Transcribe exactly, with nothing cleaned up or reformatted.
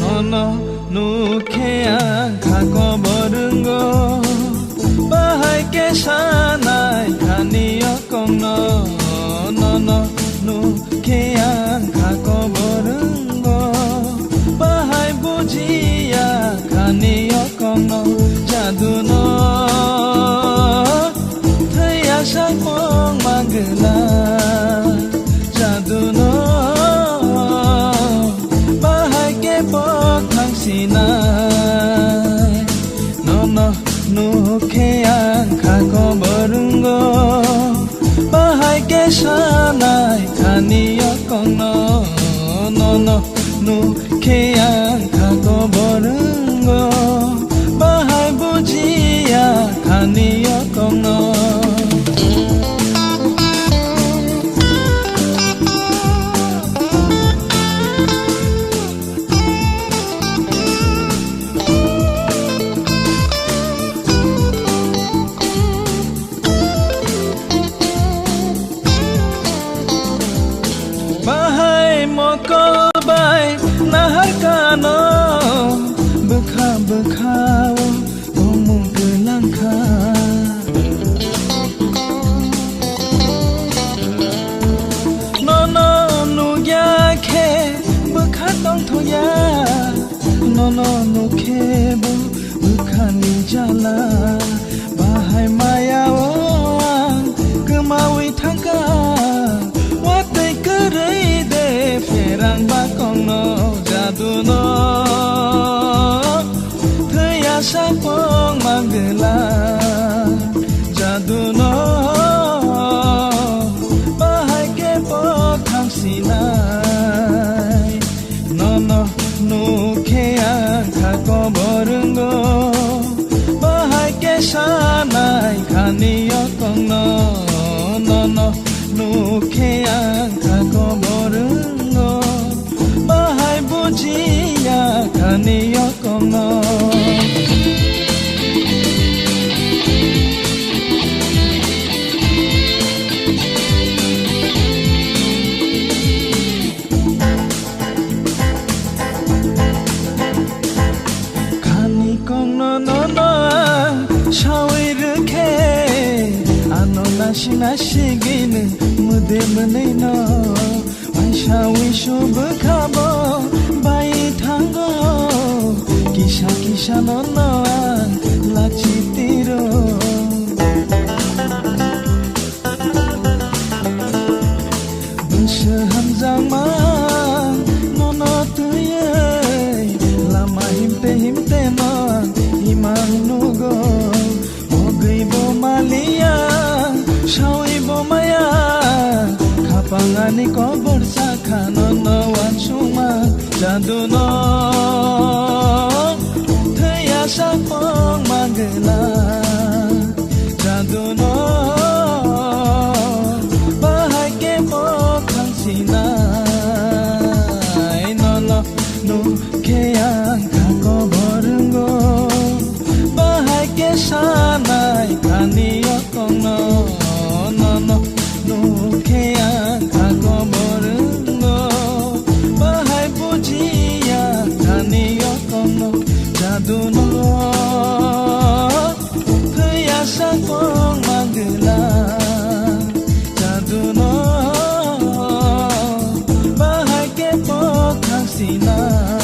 Nono nukhe ang kha koborwngo, bahai khe sanai khani yokongno. Nono nukhe ang kha koborwngo, bahai bujiya khani yokongno. Jaduno thwiya sakmung mangwla, jaduno bahai khe bo thang sinai. Nono nukhe ang kha koborwngo, bahai khe sanai khani yokongno. Nono nukhe ang kha koborwngo, bahai bujiya khani yokongno. Bahai mokol bai nahar kano, bwkha bwkha o omung kwlang kha. Nono nugya khe bwkha tongthoya, nono nukhe bo bwkhani jala. Bahai maya o ang kwmawi thangkha, watwi kwrwi de pherang bakongno jaduno. Thwiya sakmung mangwla jaduno, bahai khe bo thang sinai. Nono nukhe ang kha koborwngo, bahai khe sanai khani yokongno. Nono nukhe ang kha koborwngo, bahai bujiya khani yokongno. Khani kongno nono ang sawi rwkhe, ano nasi nasi gini mwde mwnwino. Waisa wisu bwkhabo bai thango, kisa kisa nono ang lachi tiro. Bwswk hamjakma nono twiwi, lama himte himte no imang nugo. Mogwi bo maliya, sawi bo maya, khapang ani kobor sakha nono wansukma jaduno. Thwiya sakmung mangwla jaduno, bahai khe bo thang sinai. Nono nukhe ang kha koborwngo, bahai khe sanai khani yokongno. Nono nukhe ang kha koborwngo, bahai bujiya khani yokongno. Jaduno thwiya sakmung mangwla jaduno, bahai khe bo thang sinai.